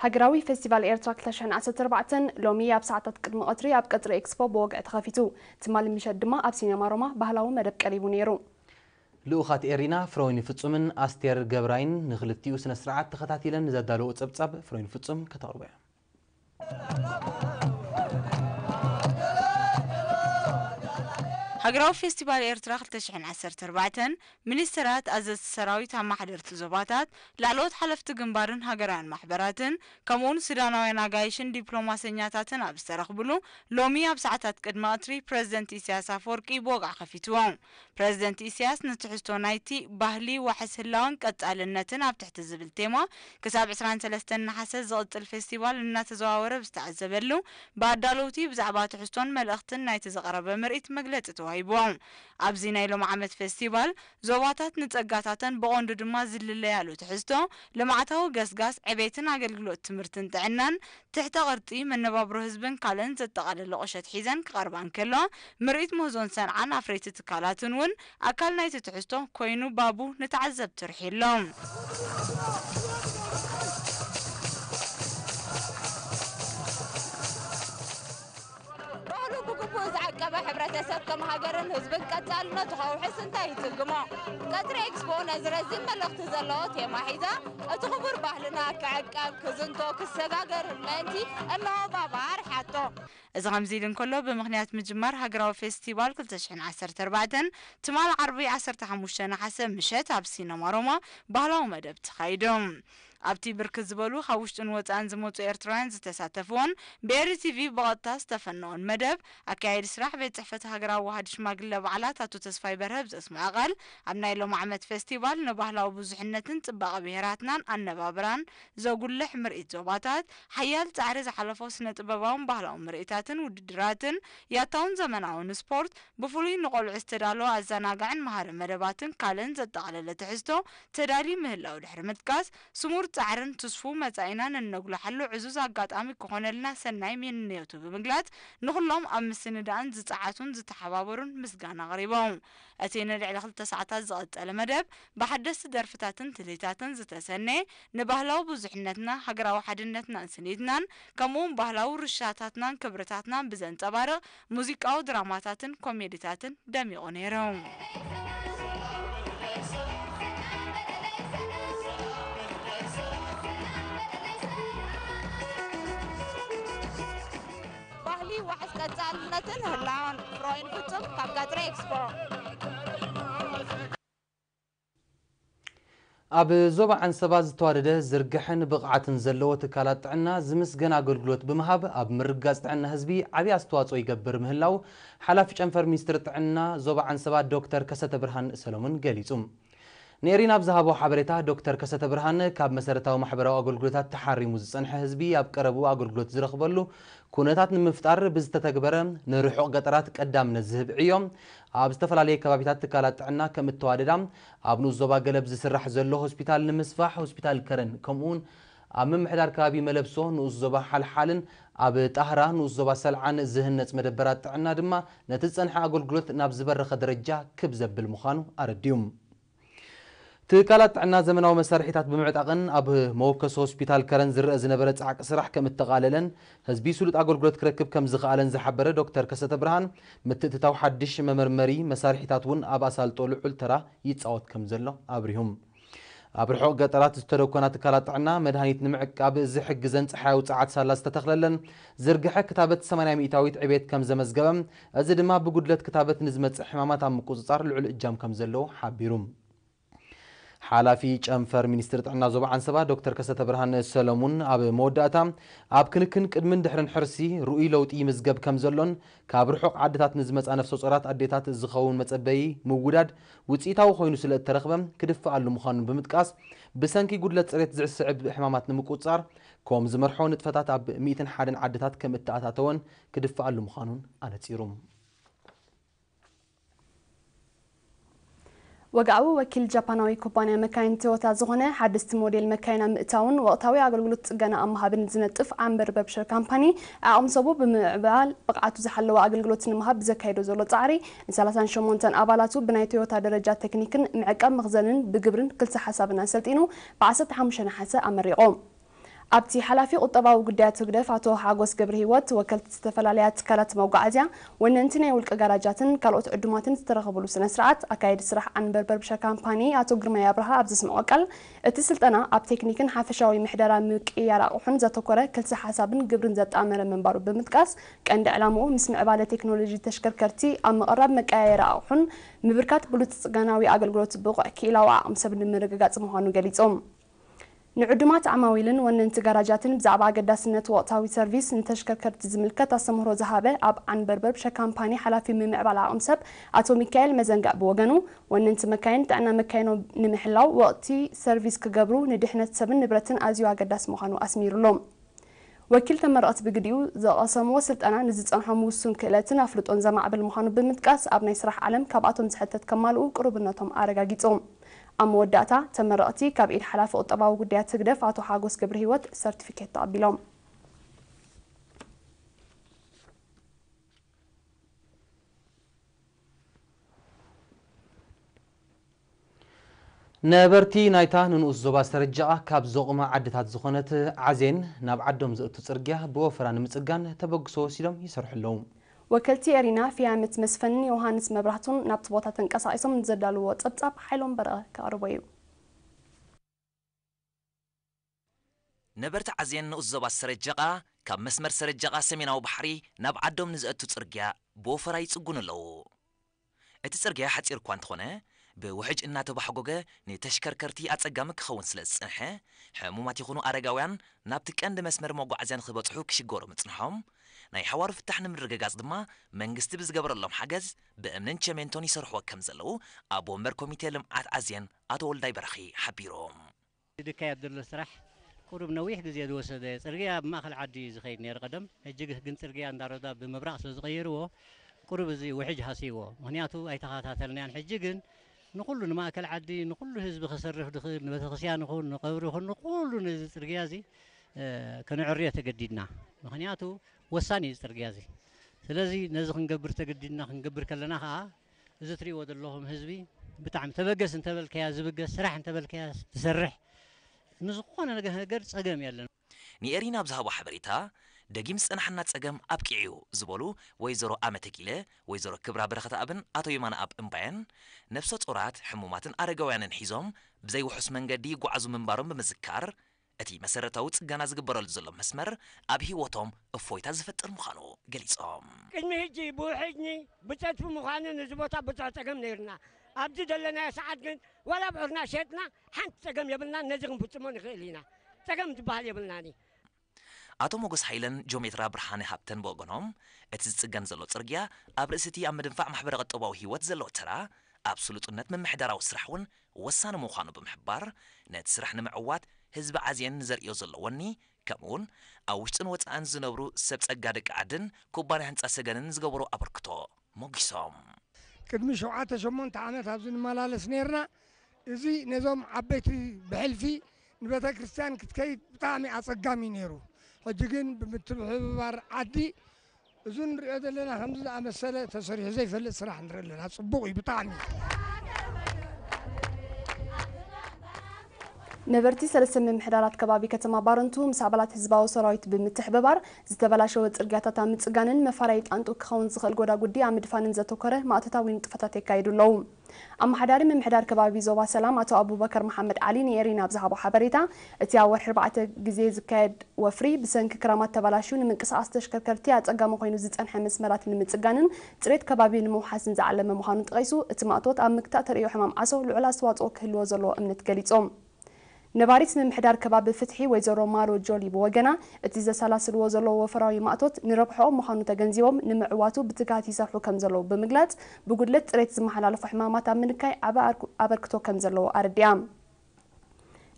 ሃገራዊ ፌስቲቫል ኤርትራ ክልተ ሽሕን ዓሰርተ ኣርባዕተን ሎሚ ኣብ ሰዓታት ቅድሚ ቀትሪ ኣብ ቀጽሪ ኤክስፖ ብወግዒ ተኸፊቱ። ትማሊ ምሸት ድማ ኣብ ሲነማ ሮማ ባህላዊ መደብ ቀሪቡ ነይሩ። ልኡኻት ኤሪና ፍሮይን ፍጹምን ኣስቴር ገብራይን ንክልቲኡ ስነ ስርዓት ተኸታቲለን ንዘዳለዎ ጸብጻብ ፍሮይን ፍጹም ከተቕርቦ እያ። ሃገራዊ ፌስቲቫል ኤርትራ ክልተ ሽሕን ዓሰርተ ኣርባዕተን ሚኒስተራት፣ ኣዘዝቲ ሰራዊት፣ ኣማሓደርቲ ዞባታት፣ ላዕለዎት ሓለፍቲ ግንባርን ሃገራውያን ማሕበራትን ከምኡውን ሱዳናውያን ኣጋይሽን ዲፕሎማሰኛታትን ኣብ ዝተረኽብሉ ሎሚ ኣብ ሰዓታት ቅድሚ ቀትሪ ፕረዚደንት ኢሳያስ ኣፈወርቂ ብወግዒ ከፊትዎ። ፕረዚደንት ኢሳያስ ንትሕዝቶ ናይቲ ባህሊ ዋሕስ ህላወን ቀጻልነትን ኣብ ትሕቲ ዝብል ቴማ ክሳብ ዕስራን ሰለስተን ነሓሰ ዝቕጽል ፌስቲቫል እናተዘዋወረ ብዝተዓዘበሉ ብኣዳለውቲ ብዛዕባ ትሕዝቶን መልእኽትን ናይቲ ዝቐረበ ምርኢት መግለጺ ተዋሂብዎ። ኣብዚ ናይ ሎም ዓመት ፌስቲቫል ዞባታት ንጸጋታተን ብቐንዱ ድማ ዝልለያሉ ትሕዝቶ ልምዓታዊ ገስጋስ ዕቤትን ኣገልግሎት ትምህርትን ጥዕናን ትሕተ ቅርጺ መነባብሮ ህዝብን ካልእን ዘጠቓለለ ቁሸት ሒዘን ክቐርባ እንከለዋ ምርኢት ምህዞን ሰንዓን ኣፍረይቲ ትካላትን እውን ኣካል ናይቲ ትሕዝቶ ኮይኑ ባቡ ንተዓዘብቲ ርሒሎም። ባህሉ ብግቡእ ዝዓቀበ ሕብረተሰብ ከም ሃገርን ህዝብን ቀጻልነቱ ከውሕስ እንታይ ይጽግሞ? ቀጽሪ ኤክስፖ ነዚ ረዚን መልእኽቲ ዘለዎ ቴማ ሒዛ እቲ ክቡር ባህልና ክዕቀብ፣ ክዝንቶ፣ ክሰጋገርን ምእንቲ እነሆ ባባ ኣርሓቶ። እዚ ከምዚ ኢሉ እንከሎ ብምኽንያት ምጅማር ሃገራዊ ፌስቲቫል ክልተ ሽሕን ዓሰርተ ኣርባዕተን ትማል ዓርቢ ዓሰርተ ሓሙሽተ ነሓሰ ምሸት ኣብ ሲነማ ሮማ ባህላዊ መደብ ተኻይዱ። ኣብቲ ብርክት ዝበሉ ካብ ውሽጥን ወፃእን ዝመፁ ኤርትራውያን ዝተሳተፍዎን ብኤሪ ቲቪ ብቐጥታ ዝተፈነዎን መደብ ኣካያዲ ስራሕ ቤት ፅሕፈት ሃገራዊ ዋህዲ ሽማግለ ባዕላት ኣቶ ተስፋይ በርሀ ብዘስምዖ ቃል ኣብ ናይ ሎም ዓመት ፌስቲቫል ንባህላዊ ብዙሕነትን ፅባቐ ብሄራትናን ኣነባብራን ዘጉልሕ ምርኢት ዞባታት ሓያል ፃዕሪ ዝሓለፎ ስነ ጥበባውን ባህላዊ ምርኢታትን ውድድራትን ያታውን ዘመናውን ስፖርት ብፍሉይ ንቆልዑ ዝተዳለወ ኣዘናጋዕን መሃርን መደባትን ካልእን ዘጠቓለለ ትሕዝቶ ተዳልዩ ምህላው ድሕሪ ምጥቃስ ስሙር ፃዕርን ትስፉው መፃኢና ነነጉልሓሉ ዕዙዝ ኣጋጣሚ ክኾነልና ሰናይ ምንዮቱ ብምግላፅ ንኹሎም ኣብ ምስንዳእን ዝፀዓቱን ዝተሓባበሩን ምስጋና ኣቕሪቦም። እቲ ንልዕሊ ክልተ ሰዓታት ዝቐፀለ መደብ ብሓደስቲ ደርፍታትን ትልሂታትን ዝተሰነየ ንባህላዊ ብዙሕነትና ሃገራዊ ሓድነትናን ስኒትናን ከምኡውን ባህላዊ ውርሻታትናን ክብርታትናን ብዘንፀባርቕ ሙዚቃዊ ድራማታትን ኮሜዲታትን ደሚቑ ነይሩ። ባህሊ ዋሕስ ቀጻልነትን ህላወን ፍሮይን ፍጹም ካብ ቀጽሪ ኤክስፖ። ኣብ ዞባ ዓንሰባ ዝተዋደደ ዝርግሐን ብቕዓትን ዘለዎ ትካላት ጥዕና ዝምስገን ኣገልግሎት ብምሃብ ኣብ ምርግጋፅ ጥዕና ህዝቢ ዓብዪ ኣስተዋፅኦ ይገብር ምህላው ሓላፊ ጨንፈር ሚኒስትሪ ጥዕና ዞባ ዓንሰባ ዶክተር ከሰተ ብርሃን ሰሎሞን ገሊፁ። ንኤሪና ኣብ ዝሃቦ ሓበሬታ ዶክተር ከሰተ ብርሃን ካብ መሰረታዊ ማሕበራዊ ኣገልግሎታት ተሓሪሙ ዝፀንሐ ህዝቢ ኣብ ቀረብኡ ኣገልግሎት ዝረኽበሉ ኩነታት ንምፍጣር ብዝተተግበረ ንርሑቕ ገጠራት ቀዳምነት ዝህብ ዕዮ ኣብ ዝተፈላለየ ከባቢታት ትካላት ጥዕና ከም እተዋደዳ ኣብ ንኡስ ዞባ ገለብ ዝስራሕ ዘሎ ሆስፒታል ንምስፋሕ ሆስፒታል ከረን ከምኡውን ኣብ ምምሕዳር ከባቢ መለብሶ ንኡስ ዞባ ሓልሓልን ኣብ ጣህራ ንኡስ ዞባ ሰልዓን ዝህነፅ መደበራት ጥዕና ድማ ነቲ ዝፀንሐ ኣገልግሎት ናብ ዝበረኸ ደረጃ ክብ ዘብል ምዃኑ ኣረድዩ። ትካላት ጥዕና ዘመናዊ መሳርሒታት ብምዕጣቕን ኣብ መወከሲ ሆስፒታል ከረን ዝረአ ዝነበረ ፃዕቂ ስራሕ ከም እተቓለለን ህዝቢ ስሉጥ ኣገልግሎት ክረክብ ከም ዝኸኣለን ዝሓበረ ዶክተር ከሰተ ብርሃን ምትእትታው ሓድሽ መመርመሪ መሳርሒታት እውን ኣብ ኣሳልጦ ልዑል ተራ ይፃወት ከም ዘሎ ኣብሪሁም። ኣብ ርሑቕ ገጠራት ዝተደኮና ትካላት ጥዕና መድሃኒት ንምዕቃብ ዝሕግዘን ፀሓያዊ ፀዓት ሳላ ዝተተኽለለን ዝርግሐ ክታበት ሰማንያ ሚእታዊት ዕቤት ከም ዘመዝገበ፣ እዚ ድማ ብጉድለት ክታበት ንዝመፅእ ሕማማት ኣብ ምቁፅፃር ልዑል እጃም ከም ዘለዎ ሓቢሩ። ሓላፊ ጨንፈር ሚኒስትሪ ጥዕና ዞባ ዓንሰባ ዶክተር ከሰተ ብርሃን ሰለሙን ኣብ መወዳእታ ኣብ ክንክን ቅድምን ድሕርን ሕርሲ ርኡይ ለውጢ ይምዝገብ ከም ዘሎን ካብ ርሑቕ ዓድታት ንዝመፃ ነፍሰ ጾራት ኣዴታት ዝኸውን መጸበዪ ምውዳድ ውፅኢታዊ ኮይኑ ስለ እተረኽበ ክድፈኣሉ ምዃኑን ብምጥቃስ ብሰንኪ ጉድለት ፅሬት ዝስዕብ ሕማማት ንምቁፅፃር ኮም ዝመርሖ ንጥፈታት ኣብ ሚእትን ሓደን ዓድታት ከም እተኣታተወን ክድፈኣሉ ምዃኑን ኣነፂሩ። ወግዓዊ ወኪል ጃፓናዊ ኩባንያ መካይን ቶዮታ ዝኾነ ሓደስቲ ሞዴል መካይን ኣብ ምእታውን ወቕታዊ ኣገልግሎት ጽገና ኣብ ምሃብን ዝነጥፍ ዓምበር በብሸር ካምፓኒ ዓቕሚ ሰቡ ብምምዕባል ብቕዓቱ ዝሓለወ ኣገልግሎት ንምሃብ ብዘካየዶ ዘሎ ጻዕሪ ንሰላሳን ሸሞንተን ኣባላቱ ብናይ ቶዮታ ደረጃ ቴክኒክን ምዕቃብ መኽዘንን ብግብርን ክልሰ ሓሳብን ኣሰልጢኑ ብ ዓሰርተ ሓሙሽተ ነሓሰ ኣመሪቑ። ኣብቲ ሓላፊ ቁጠባዊ ጉዳያት ህግደፍ ኣቶ ሓጎስ ገብረሂወት፣ ወከልቲ ዝተፈላለያ ትካላት መጓዓዝያ፣ ወነንቲ ናይ ውልቀ ጋራጃትን ካልኦት ዕዱማትን ዝተረኸብሉ ስነ ስርዓት፣ ኣካየዲ ስራሕ ዓንበርበር ብሸ ካምፓኒ ኣቶ ግርማይ ኣብርሃ ኣብ ዘስምዖ ቃል፣ እቲ ስልጠና ኣብ ቴክኒክን ሓፈሻዊ ምሕደራ ምቅይያር ኣቑሑን ዘተኮረ፣ ክልሰ ሓሳብን ግብርን ዘጣመረ ምንባሩ ብምጥቃስ፣ ቀንዲ ዕላምኡ ምስ ምዕባለ ቴክኖሎጂ ተሽከርከርቲ ኣብ ምቕራብ መቀያየሪ ኣቑሑን ምብርካት ብሉጽ ጽገናዊ ኣገልግሎት ብቑዕ ክኢላዊ ዓቕሚ ሰብ ንምርግጋጽ ምዃኑ ገሊጾም። ንዕዱማት ዓማዊልን ወነንቲ ጋራጃትን ብዛዕባ ኣገዳስነት ወቕታዊ ሰርቪስ ንተሽከርከርቲ ዝምልከት ኣስተምህሮ ዝሃበ ኣብ ዓንበርበር ብሸ ካምፓኒ ሓላፊ ምምዕባል ዓቕሚ ሰብ ኣቶ ሚካኤል መዘንጋዕ ብወገኑ፣ ወነንቲ መካይን ጥዕና መካይኖም ንምሕላው ወቕቲ ሰርቪስ ክገብሩ ንድሕነት ሰብን ንብረትን ኣዝዩ ኣገዳሲ ምዃኑ ኣስሚሩሎም። ወኪል ተመረቕቲ ብግዲኡ፣ ዘቐሰምዎ ስልጠና ንዝጸንሖም ውሱን ክእለትን ኣፍልጦን ዘማዕብል ምዃኑ ብምጥቃስ፣ ኣብ ናይ ስራሕ ዓለም ካብኣቶም ዝሕተት ከማልኡ ቅሩብነቶም ኣረጋጊጾም። ኣብ መወዳእታ፣ ተመረቕቲ ካብ ኢድ ሓላፊ ቁጠባዊ ጉዳያት ህግደፍ ኣቶ ሓጎስ ገብረሂወት ሰርቲፊኬት ተቐቢሎም። ነበርቲ ናይታ ንንኡስ ዞባ ሰረጀቓ ካብ ዘቑማ ዓድታት ዝኾነት ዓዜን ናብ ዓዶም ዘእቱ ጽርግያ ብወፈራ ንምጽጋን ተበግሶ ወሲዶም ይሰርሑ ኣለዉ። ወከልቲ ኤሪና ፊያመት መስፈንን ዮሃንስ መብራህቱን ናብቲ ቦታ ተንቀሳቒሶም ንዘዳልዎ ጸብጻብ ሓይሎም በረቐ ከቕርቦ እዩ። ነበርቲ ዓዜን ንኡስ ዞባ ሰረጀቓ ካብ መስመር ሰረጀቓ ሰሜናዊ ባሕሪ ናብ ዓዶም ንዘእቱ ጽርግያ ብወፈራ ይጽጉኑ ኣለዉ። እቲ ጽርግያ ሓጺር እኳ እንተኾነ፣ ብውሕጅ እናተባሕጎገ ንተሽከርከርቲ ኣጸጋሚ ክኸውን ስለ ዝጸንሐ፣ ሕሙማት ይኹኑ ኣረጋውያን ናብቲ ቀንዲ መስመር መጓዓዝያ ንኽበጽሑ ክሽገሩ ምጽንሖም፣ ናይ ሓዋሩ ፍታሕ ንምርግጋጽ ድማ መንግስቲ ብዝገበረሎም ሓገዝ ብእምንን ቸሜንቶን ይሰርሕዎ ከም ዘለዉ ኣቦ ወንበር ኮሚቴ ልምዓት ዓዜን ኣቶ ወልዳይ በራኺ ሓቢሮም። ዝካየድ ዘሎ ስራሕ ቁሩብ ነዊሕ ግዜ ዝወሰደ ጽርግያ ኣብ ማእከል ዓዲ እዩ ዝኸይድ ነይሩ ቀደም። ሕጂ ግን ጽርግያ እንዳ ሮዳ ብምብራቕ ስለ ዝቐየርዎ ቁሩብ እዚ ውሕጅ ሃስይዎ። ምኽንያቱ ኣይተኸታተልናዮን። ሕጂ ግን ንኹሉ ንማእከል ዓዲ ንኹሉ ህዝቢ ከሰርፍ ዝኽእል ንቤተክርስትያን ይኹን ንቐብሪ ይኹን ንኹሉ ነዚ ጽርግያ እዚ ከነዕርዮ ተገዲድና። ምኽንያቱ ወሳኒ እዩ እዚ ጽርግያ እዚ። ስለዚ ነዚ ክንገብር ተገዲድና። ክንገብር ከለና ኸኣ እዚ ትሪእዎ ዘለኹም ህዝቢ ብጣዕሚ ተበገስ እንተበልካያ ዝብገስ፣ ስራሕ እንተበልካያ ዝሰርሕ፣ ንዝኾነ ነገር ጸገም የለን። ንኤሪና ኣብ ዝሃቦ ሓበሬታ፣ ደጊም ዝጸናሓና ጸገም ኣብቂዑ እዩ ዝበሉ ወይዘሮ ኣመተ ጊለ፣ ወይዘሮ ክብራ በረኸተኣብን ኣቶ የማነኣብ እምባየን፣ ነብሰ ጾራት፣ ሕሙማትን ኣረጋውያንን ሒዞም ብዘይውሑስ መንገዲ ይጓዓዙ ምንባሮም ብምዝካር፣ እቲ መሰረታዊ ጽገና ዝግበረሉ ዘሎ መስመር ኣብ ህይወቶም እፎይታ ዝፈጥር ምዃኑ ገሊጾም። ቅድሚ ሕጂ ብውሕጅኒ ብጸድፊ ምዃኑ ነዚ ቦታ ብዙሕ ጸገም ነይርና። ኣብዚ ዘለናዮ ሰዓት ግን ዋላ ኣብዑርና ሸጥና ሓንቲ ጸገም የብልናን፣ ነዚ ክንፍጽሞ ንኽእል ኢና። ጸገም ዝበሃል የብልናን። ኣቶ ሞጎስ ሃይለን ጆሜትራ ብርሃነ ሃብተን ብወገኖም፣ እቲ ዝጽገን ዘሎ ጽርግያ ኣብ ርእሲ እቲ ኣብ ምድንፋዕ ማሕበረ ቁጠባዊ ህይወት ዘለዎ ተራ፣ ኣብ ስሉጥነት ምምሕዳራዊ ስራሕ እውን ወሳኒ ምዃኑ ብምሕባር፣ ነቲ ስራሕ ንምዕዋት ህዝቢ ዓዜን ንዘርእዮ ዘሎ ወኒ፣ ከምኡውን ኣብ ውሽጥን ወጻእን ዝነብሩ ሰብ ጸጋ ደቂ ዓድን ኩባንያ ህንጻ ሰገንን ዝገበሮ ኣበርክቶ ሞጊሶም። ቅድሚ ሸውዓተ ሸሞንተ ዓመት ኣብዚ ንመላለስ ነይርና። እዚ ነዞም ዓበይቲ ብሕልፊ ንቤተ ክርስቲያን ክትከይድ ብጣዕሚ ኣጸጋሚ ነይሩ። ሕጂ ግን ብምትብሕባር ዓዲ እዚ ንሪኦ ዘለና ከምዚ ዝኣመሰለ ተሰሪሑ ዘይፈልጥ ስራሕ ንርኢ ኣለና። ጽቡቕ እዩ ብጣዕሚ። ነበርቲ ሰለስተ ምምሕዳራት ከባቢ ከተማ ባረንቱ ምስ ኣባላት ህዝባዊ ሰራዊት ብምትሕብባር ዝተበላሸወ ጽርግያታት ኣብ ምጽጋንን መፋረዪ ጣንጡ ክኸውን ዝኽእል ጎዳጉዲ ኣብ ምድፋንን ዘተኮረ ማእቶታዊ ንጥፈታት የካይዱ ኣለዉ። ኣመሓዳሪ ምምሕዳር ከባቢ ዞባ ሰላም ኣቶ ኣቡበከር መሓመድ ዓሊ ንኤሪና ኣብ ዝሃቦ ሓበሬታ፣ እቲ ኣብ ወርሒ ኣርባዕተ ግዜ ዝካየድ ወፍሪ ብሰንኪ ክራማት ተበላሽዩ ንምንቅስቓስ ተሽከርከርቲ ኣጸጋሚ ኮይኑ ዝጸንሐ መስመራት ንምጽጋንን ጽሬት ከባቢ ንምውሓስን ዝዓለመ ምዃኑ ጠቒሱ፣ እቲ ማእቶት ኣብ ምግታእ ተርእዮ ሕማም ዓሶ ልዑል ኣስተዋጽኦ ክህልዎ ዘለዎ እምነት ገሊጾም። ነባሪት ምምሕዳር ከባቢ ፍትሒ ወይዘሮ ማሮ ጆሊ ብወገና፣ እቲ ዘሰላስልዎ ዘለዉ ወፈራዊ ማእቶት ንረብሕኦም ምዃኑ ተገንዚቦም፣ ንምዕዋቱ ብትግሃት ይሰርሑ ከም ዘለዉ ብምግላጽ፣ ብጉድለት ጽሬት ዝመሓላለፉ ሕማማት ኣብ ምንካይ ዓቢ ኣበርክቶ ከም ዘለዎ ኣረዲኣ።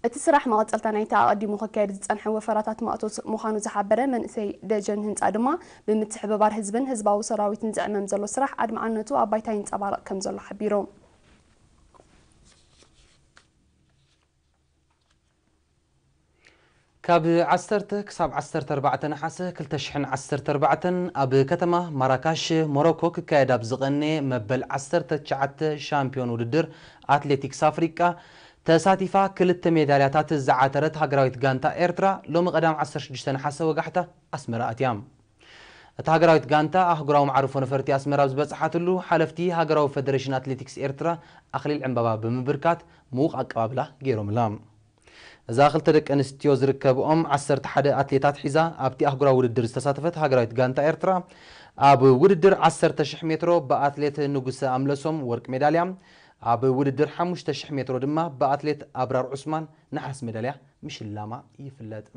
እቲ ስራሕ መቐጸልታ ናይቲ ኣቐዲሙ ክካየድ ዝጸንሐ ወፈራታት ማእቶት ምዃኑ ዝሓበረ መንእሰይ ደጀን ህንጻ ድማ፣ ብምትሕብባር ህዝብን ህዝባዊ ሰራዊትን ዝዕመም ዘሎ ስራሕ ኣድማዕነቱ ኣብ ባይታ ይንጸባረቕ ከም ዘሎ ሓቢሩ። ካብ ዓሰርተ ክሳብ ዓሰርተ ኣርባዕተ ነሓሰ ክልተ ሽሕን ዓሰርተ ኣርባዕተን ኣብ ከተማ ማራካሽ ሞሮኮ ክካየድ ኣብ ዝቐነየ መበል ዓሰርተ ትሽዓተ ሻምፒዮን ውድድር ኣትሌቲክስ ኣፍሪቃ ተሳቲፋ ክልተ ሜዳልያታት ዝዓተረት ሃገራዊት ጋንታ ኤርትራ ሎሚ ቀዳም ዓሰርተ ሽዱሽተ ነሓሰ ወጋሕታ ኣስመራ ኣትያ። እታ ሃገራዊት ጋንታ ኣህጉራዊ መዓርፎ ነፈርቲ ኣስመራ ኣብ ዝበጽሓትሉ ሓለፍቲ ሃገራዊ ፈደሬሽን ኣትሌቲክስ ኤርትራ ኣኽሊል ዕምባባ ብምብርካት ምዉቕ ኣቀባብላ ገይሮምላ። እዛ ክልተ ደቂ ኣንስትዮ ዝርከብኦም ዓሰርተ ሓደ ኣትሌታት ሒዛ ኣብቲ ኣህጉራዊ ውድድር ዝተሳተፈት ሃገራዊት ጋንታ ኤርትራ ኣብ ውድድር ዓሰርተ ሽሕ ሜትሮ ብኣትሌት ንጉሰ ኣምለሶም ወርቂ ሜዳልያ፣ ኣብ ውድድር ሓሙሽተ ሽሕ ሜትሮ ድማ ብኣትሌት ኣብራር ዑስማን ነሓስ ሜዳልያ ምሽላማ ይፍለጥ።